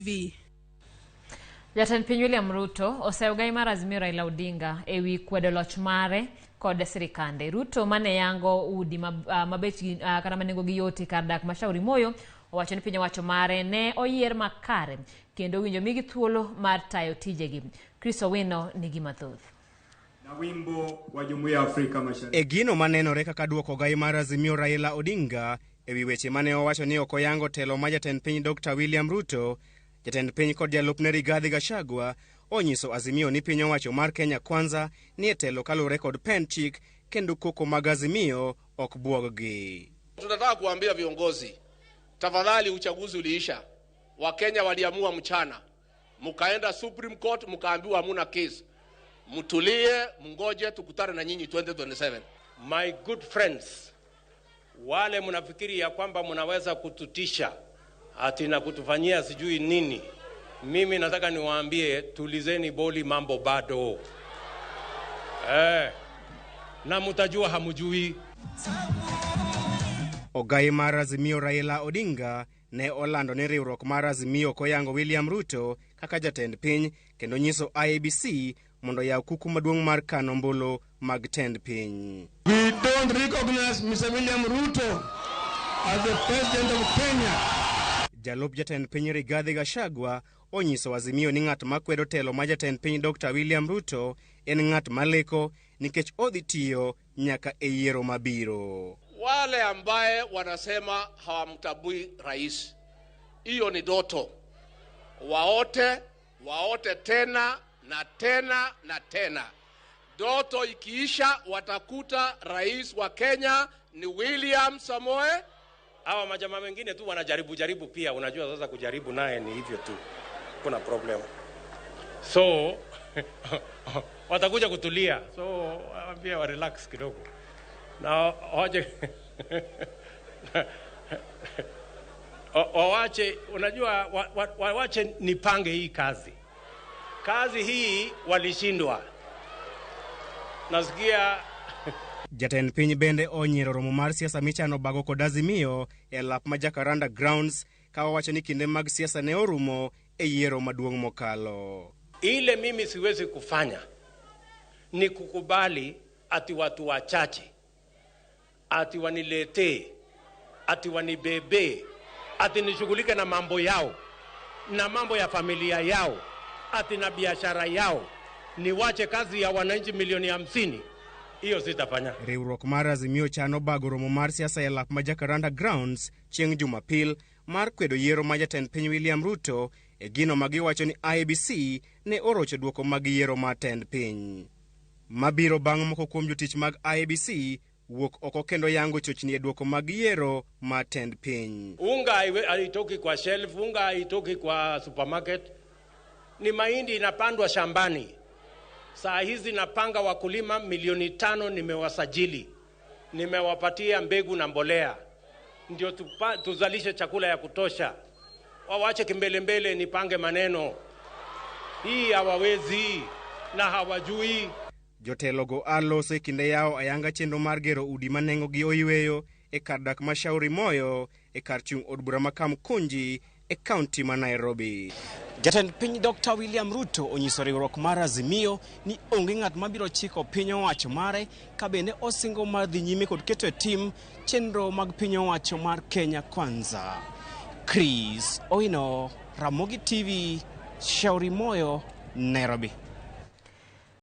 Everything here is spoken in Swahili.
TV. Jatend piny William Ruto oseyo gai mar Azimio Raila Odinga ewi kwedo loch mare kod sirikande. Ruto mane yango udi mabechgi kata ma nengogi yot e kar dak ma Shauri Moyo owacho ni piny owacho mare ne oyier makare kendo owinjo migi thuolo mar tayo tijegi. Chris Owino nigi mathoth. Na wimbo wa Jumuiya ya Afrika Mashariki. E gino manenore kaka duoko gai mar Azimio Raila Odinga ewi weche mane owacho ni ok oyango telo ma jatend piny Dr. William Ruto, jatend piny kod jalupne Rigathi Gachagua onyiso Azimio ni piny owacho mar Kenya Kwanza ni e telo kaluwore kod pend chik kendo koko mag Azimio ok buog-gi. Tunataka kuambia viongozi, tafadhali, uchaguzi uliisha, Wakenya waliamua mchana, mkaenda Supreme Court mkaambiwa hamuna case. Mtulie, mngoje tukutane na nyinyi 2027. My good friends, wale mnafikiri ya kwamba mnaweza kututisha ati na kutufanyia sijui nini, mimi nataka niwaambie tulizeni boli, mambo bado na mtajua hamujui. Ogai mar Azimio Raila Odinga ne olando ni riwruok mar Azimio koyango William Ruto kaka jatend piny kendo nyiso IEBC mondo yaw kuku maduong' mar kano ombulu mag tend piny. We don't recognize Mr. William Ruto as the president of Kenya. Jalup jatend piny Rigathi Gachagua onyiso Azimio ni ng'at makwedo telo ma jatend piny Dr. William Ruto en ng'at maleko nikech odhi tiyo nyaka e yiero mabiro. Wale ambaye wanasema hawamtambui rais, hiyo ni ndoto. Waote, waote tena na tena na tena. Ndoto ikiisha, watakuta rais wa Kenya ni William Samoe. Hawa majamaa wengine tu wanajaribu jaribu pia, unajua sasa kujaribu naye ni hivyo tu, kuna problem. So watakuja kutulia, so waambie wa relax kidogo na waje wawache, unajua wawache nipange hii kazi. Kazi hii walishindwa, nasikia. Jatend piny bende onyiero romo mar siasa michano bago kod Azimio e lap ma Jacaranda Grounds ka owacho ni kinde mag siasa ne orumo e yiero maduong' mokalo. Ile mimi siwezi kufanya ni kukubali ati watu wachache ati waniletee ati wanibebe ati nishughulike na mambo yao na mambo ya familia yao ati na biashara yao, niwache kazi ya wananchi milioni 50. Hiyo sitafanya. Riwruok mar Azimio chano bago romo mar siasa e lap ma Jacaranda Grounds chieng' Jumapil mar kwedo yiero ma jatend piny William Ruto e gino ma giwacho ni IEBC ne orocho duoko mag yiero mar tend piny. Mabiro bang' moko kuom jotich mag IEBC wuok oko kendo yango chochni e duoko mag yiero mar tend piny. Unga haitoki kwa shelf, unga haitoki kwa supermarket, ni mahindi inapandwa shambani. Saa hizi napanga wakulima milioni 5, nimewasajili, nimewapatia mbegu na mbolea, ndio tuzalishe chakula ya kutosha. Wawache kimbelembele, nipange maneno hii, hawawezi na hawajui. Jotelogo a loso e kinde yawo ayanga chenro mar gero udi ma nengogi oyweyo e kar dak ma Shauri Moyo e kar chung' od bura ma Kamkunji e kaunti ma Nairobi. Jatend piny Dr. William Ruto onyiso riwruok mar Azimio ni onge ng'at mabiro chiko piny owacho mare ka bende osingo mar dhi nyime kod keto e tim chenro mag piny owacho mar Kenya Kwanza. Chris Owino, Ramogi TV, Shauri Moyo, Nairobi.